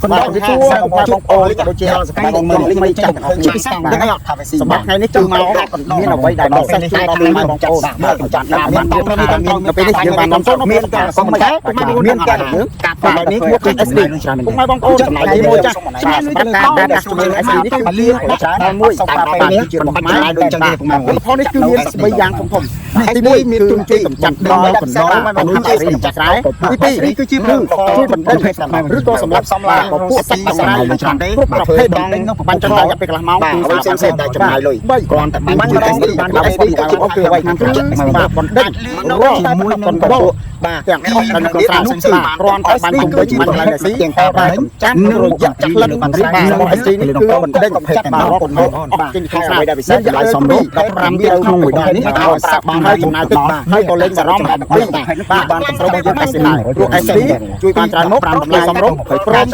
បាទជំរាបសួរបងប្អូនក៏ដូចជាបងប្អូនថ្មីចាស់ទាំងអស់គ្នាសម្រាប់ថ្ងៃនេះគឺមកមានអ្វីដែលពិសេសជូនដល់បងប្អូនបាទកម្ចាត់តាមបាននៅពេលនេះយើងបាននាំចូលមានការសុំតែមានការយើងកាត់បែបនេះគឺ SD ពុកម៉ែបងប្អូនចំណាយមួយចាស់សម្រាប់ការដាក់ជាមួយ SD នេះគឺលៀងច្រើនមួយតាមពេលនេះជារបស់ខ្មែរដូចចឹងទេពុកម៉ែបងប្អូនផលនេះគឺមាន3យ៉ាងធំធំទី1មានទូជួយកម្ចាត់ដល់កណ្ដុរអនុជាកម្ចាត់ស្រែទី2គឺជាជួយបណ្ដេញឬក៏សម្រាប់សំឡាពពួកសត្វអសរច្រើនទេគ្រប់ប្រភេទដងបាញ់ចន្ទរយៈពេលកន្លះម៉ោងគឺផ្សេងផ្សេងតែចំណាយលុយគ្រាន់តែបាញ់ម្ដងបាន SD គឺជាអូគឺអ្វីគឺបាទបណ្ដេញរាល់ជាមួយនឹងកណ្ដុរបាទទាំងអស់នៅក្នុងស្រែផ្សេងៗគ្រាន់តែបាញ់ជុំវិញបាញ់កន្លែងដែលស៊ីទាំងការបាទចាំរយៈក្លិនបាទរបស់ SD នេះគឺបណ្ដេញកម្ចាត់បាទរាល់កណ្ដុរអស់ចេញពីក្នុងស្រែដែលពិសេសតម្លៃសមរម្យ15រៀលក្នុងមួយដងនេះឲ្យសាប់បានហើយចំណាយតិចហើយក៏លេងបារម្ភបាទបានកំស្រូវរបស់យើង SD ដែរព្រោះ SD ជួយបានច្រើនមុខតម្លៃសមរម្យព្រម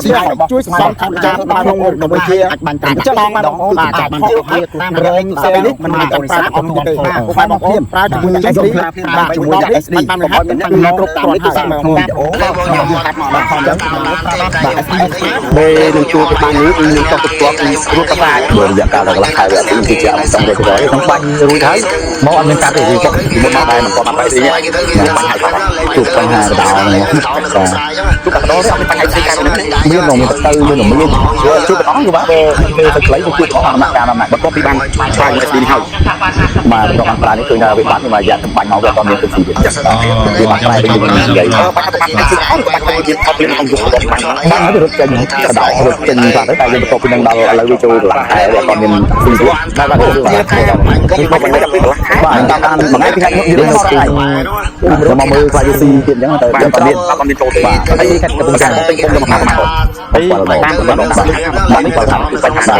ជួយសន្សំថវិកាបានក្នុងដើម្បីជាអាចបាញ់តាមចង់បងប្អូនបាទបានជាតាមរងផ្សេងនេះមិនអាចប្រើអត់ទេបាទបងប្អូនប្រើជាមួយនឹង SD បាទជាមួយនឹង SD បានកុំឲ្យមានបញ្ហាគ្រប់គ្រាន់ហើយបងប្អូនបាទខ្ញុំហាត់មកដល់ខំចឹងបាទ SD ពេលនឹងជួបបាននេះគឺនឹងតបទទួលពីរូបតា បើរយៈកាលដល់កន្លះខែវាអត់គឺជាអត់ចង់រត់ទៅក្នុងបាញ់រួចហើយមកអត់មានកាត់ទេវាចុះពីមុនមកដែរមិនគាត់បានបែកស្អីបញ្ហាជួបបញ្ហាកដោហ្នឹងជួបកដោទេអត់មានបញ្ហាស្អីកើតមាននងមានទៅមានមានជួបកដោគឺបាទពេលទៅខ្លីជួបអស់ដំណាក់កាលដំណាក់បន្ទាប់ពីបានប្រើ SD នេះហើយបាទបន្ទាប់បានប្រើនេះឃើញថាវាបាត់មួយរយៈទៅបាញ់មកវាអត់មានទឹកស៊ីទៀតវាបាត់ប្រែវិញនិយាយបាត់បាត់ទឹកស៊ីអត់បាត់ទៅទៀតអត់មានអង្គយុបាត់បានហើយរត់ចេញកដោរត់ចេញខ្លះទៅតែយើងបន្ទាប់ពីនឹងដល់ឥឡូវវាចូលកន្លះខែវាអត់មានស៊ីទៀតបាទបាទនេះមកពីកន្លះខែបាទតាមតាមមួយថ្ងៃពីថ្ងៃយើងមកថ្ងៃមកមើលខ្លាចវាស៊ីទៀតអញ្ចឹងទៅអត់មានអត់មានចូលទេបាទហើយកាត់កំពុងតែទិញគុំមកមកហើយតាមបាទបាទនេះគាត់ថាបញ្ហា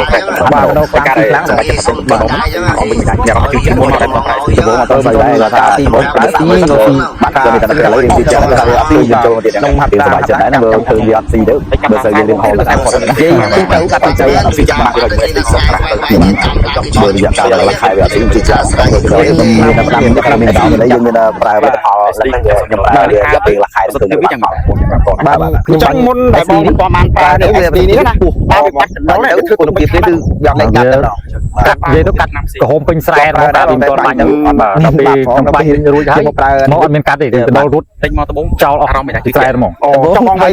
បាទដល់ការខ្លាំងសម្រាប់ចិត្តបាទអត់វិញដែរអ្នកអត់ជឿជាក់មុនតែប្រែដំបូងអត់ទៅស្អីដែរគាត់ថាទីបងទីស៊ីបាទគាត់តែឥឡូវរៀនជឿជាក់ថាវាអត់ស៊ីយើងចូលទៀតក្នុងហាត់សប្បាយចិត្តដែរណាបើឃើញវាអត់ស៊ីទៅបើស្អីយើងរៀនហូបតែគាត់និយាយទូទៅកាត់ទៅអត់ស៊ីចាំបាច់ទៅទីសុខប្រាស់ទៅបើរយៈកាលដល់ខែវាអត់ស៊ីជឿជាក់មានតែតាមមានមានដល់នេះយើងមានប្រើផលខ្ញុំប្រើរយៈពេលខែទៅវាយ៉ាងបាទ អញ្ចឹងមុនដែលបងមិនបានប្រើនេះ SD នេះណាបាទវាបាត់កណ្ដុរនេះគឺ គុណភាពនេះគឺយកលេខកាត់ទៅដល់ កាត់និយាយទៅកាត់ក្រហមពេញស្រែហ្មងតែពីមិនទាន់បាញ់បាទដល់ពេលខ្ញុំបាញ់រួចហើយ មកប្រើ មកអត់មានកាត់ទេទៅដល់រត់ តិចមកដំបូង ចោលអស់ពីស្រែហ្មង អូ ចង់បងវិញ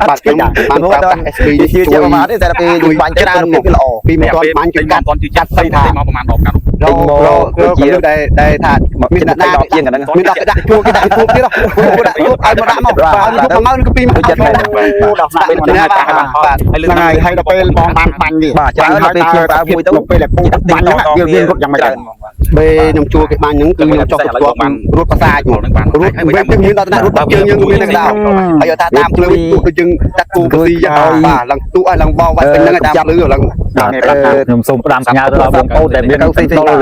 បាទខ្ញុំបានប្រើប្រាស់ SP នេះជួយជាប្រមាណទេតែពេលយើងបាញ់ច្រើនគុណភាពល្អ ពីមិនទាន់បាញ់គឺកាត់ជឿចាត់ស្អីថាមកប្រហែលដបកាត់ តិចមកគឺជាដែលដែលថាមានអ្នកណាជាងហ្នឹង មានដាក់ដាក់ជួគេដាក់ជួទៀតគេដាក់ជួឲ្យមកដាក់មកឲ្យជួមកមកគឺពីមក ចិត្តមែន ដល់ស្នាក់ពេល បាទ ហើយលឿន ហ្នឹងហើយហើយដល់ពេលបងបានបាញ់វា បាទច្រើនដល់ពេលខ្ញុំប្រើមួយទៅ ពេលដែលពូបាញ់ហ្នឹងវាមានរត់យ៉ាងម៉េចដែរ ពេលខ្ញុំជួគេបាញ់ហ្នឹងគឺខ្ញុំចុះទទួលរត់ប្រសាច ហ្នឹងបាន រត់វិញទៅមានដល់ថ្នាក់រត់ជើងយើងមាននឹងដល់ហើយថាតាមភ្លើងទូដូចយើងដាក់គូបស៊ីចឹងបាទឡើងទូឲ្យឡើងបោវាច់ពេញហ្នឹងតាមភ្លឺឡើង ខ្ញុំសូមផ្ដាំផ្ញើទៅដល់បងប្អូនដែលមានដល់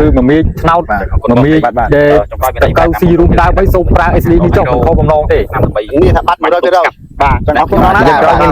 ឬមមាញឆ្នោតមមាញដែល ចុងក្រោយមាន កៅស៊ីរួមដើមអីសូមប្រើ SD នេះចុះមិនខុសបំណងទេ ឆ្នាំ នេះថាបាត់100% បាទចឹងអរគុណណាស់ យើងក្រោយមាន